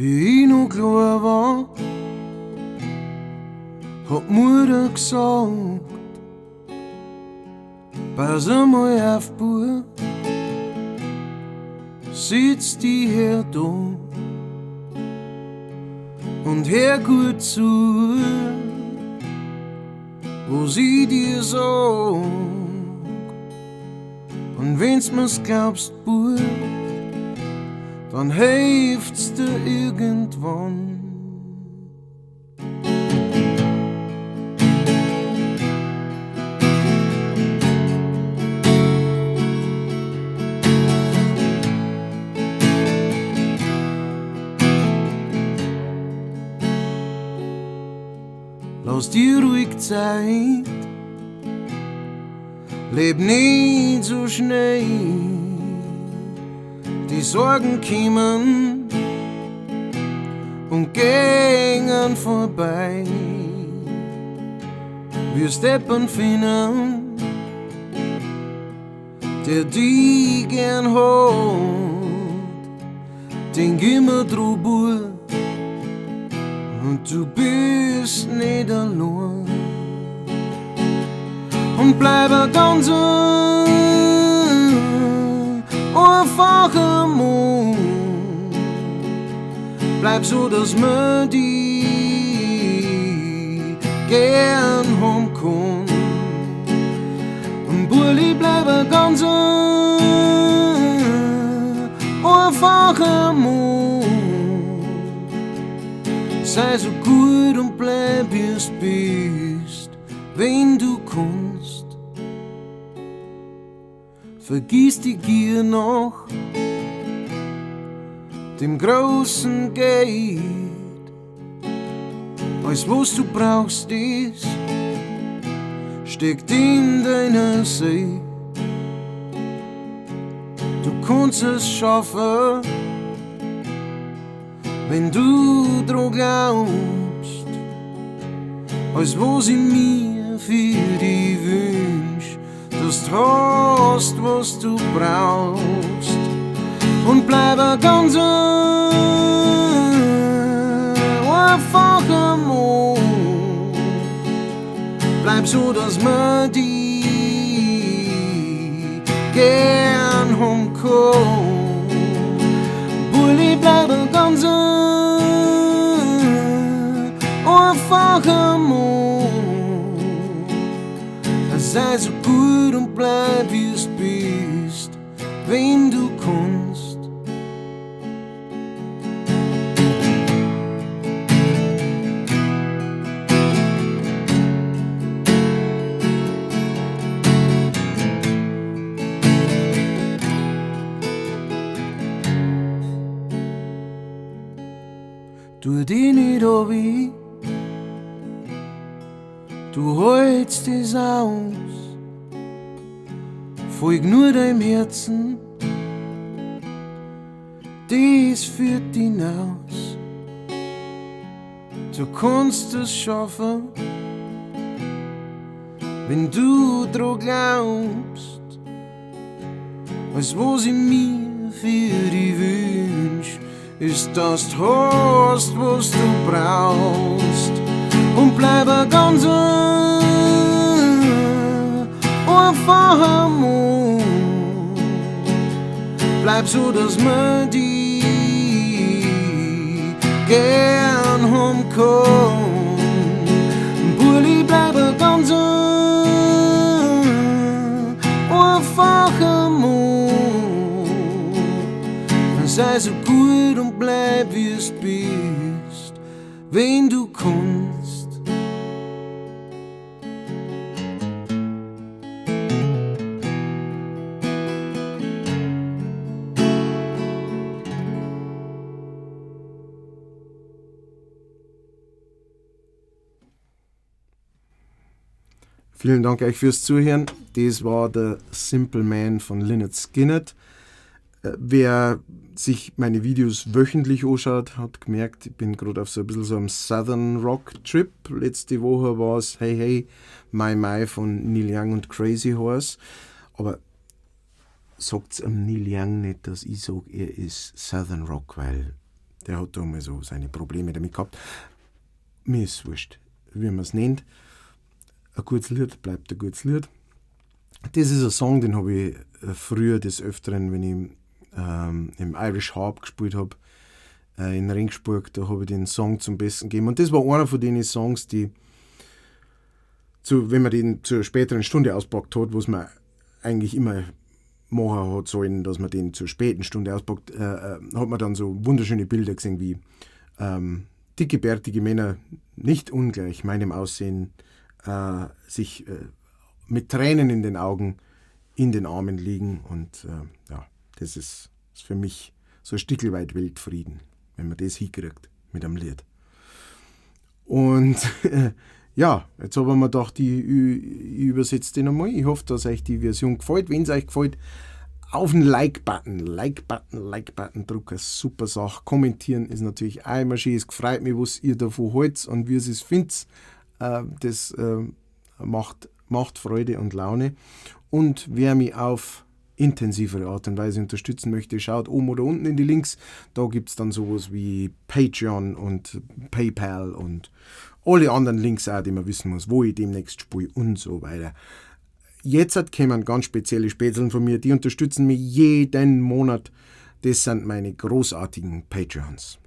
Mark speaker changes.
Speaker 1: Wie ich noch klein war, hat Mutter gesagt, pass einmal auf, Bub, sitz di her da und hör gut zu, was ich dir sag. Und wenn's mir's glaubst, Bub, dann hilft's dir irgendwann. Lass dir ruhig Zeit, leb nicht so schnell. Die Sorgen kämen und gingen vorbei. Wir steppen finden, der die gern hat, den gimmer drüber und du bist nicht allein. Und bleibe ganz einfacher Mann. Bleib so, dass man die gern haben kann. Und Bulli, bleibe ganz einfacher Mann. Sei so gut und bleib, wie's bist, wenn du kannst. Vergiss die Gier noch dem großen Geld. Alles, was du brauchst, ist, steckt in deiner Seele. Du kannst es schaffen, wenn du dran glaubst. Alles, was ich mir für dich wünsch, dass du hast, was du brauchst. Und bleibe ganz einfacher Mann. Bleib so, dass man die gern haben kann. Bulli, bleibe ganz einfacher Mann. Sei so gut und bleib, wie's bist, wenn du kannst. Tu dich nicht weh, du hältst es aus. Folg nur deinem Herzen, das führt dich hinaus. Du kannst es schaffen, wenn du dran glaubst. Alles, was ich mir für dich wünsch, ist, dass du hast, was du brauchst. Und bleibe ganz einfacher Mann. Bleib so, dass man die gern haben kann. Bulli, bleibe ganz einfacher Mann. Sei so gut und bleib, wie's bist, wenn du kannst.
Speaker 2: Vielen Dank euch fürs Zuhören. Das war der Simple Man von Lynyrd Skynyrd. Wer sich meine Videos wöchentlich anschaut, hat gemerkt, ich bin gerade auf so ein bisschen so einem Southern Rock Trip. Letzte Woche war es Hey Hey, My My von Neil Young und Crazy Horse. Aber sagt's am Neil Young nicht, dass ich sag, er ist Southern Rock, weil Der hat da mal so seine Probleme damit gehabt. Mir ist wurscht, wie man es nennt. Ein gutes Lied bleibt ein gutes Lied. Das ist ein Song, den habe ich früher des Öfteren, wenn ich im Irish Harp gespielt habe, in Regensburg, da habe ich den Song zum Besten gegeben. Und das war einer von den Songs, die, wenn man den zur späteren Stunde auspackt hat, was man eigentlich immer machen hat sollen, dass man den zur späten Stunde auspackt, hat man dann so wunderschöne Bilder gesehen, wie dicke, bärtige Männer, nicht ungleich meinem Aussehen, sich mit Tränen in den Augen in den Armen liegen. Und ja, das ist für mich so ein Stück weit Weltfrieden, wenn man das hinkriegt mit einem Lied. Und ja, jetzt haben wir gedacht, ich übersetze den einmal. Ich hoffe, dass euch die Version gefällt. Wenn es euch gefällt, auf den Like-Button, Like-Button, Like-Button drücken, super Sache. Kommentieren ist natürlich auch immer schön. Es freut mich, was ihr davon haltet und wie ihr es findet. Das macht Freude und Laune. Und wer mich auf intensivere Art und Weise unterstützen möchte, schaut oben oder unten in die Links. Da gibt es dann sowas wie Patreon und PayPal und alle anderen Links auch, die man wissen muss, wo ich demnächst spiele und so weiter. Jetzt kommen ganz spezielle Spätzeln von mir, die unterstützen mich jeden Monat. Das sind meine großartigen Patreons.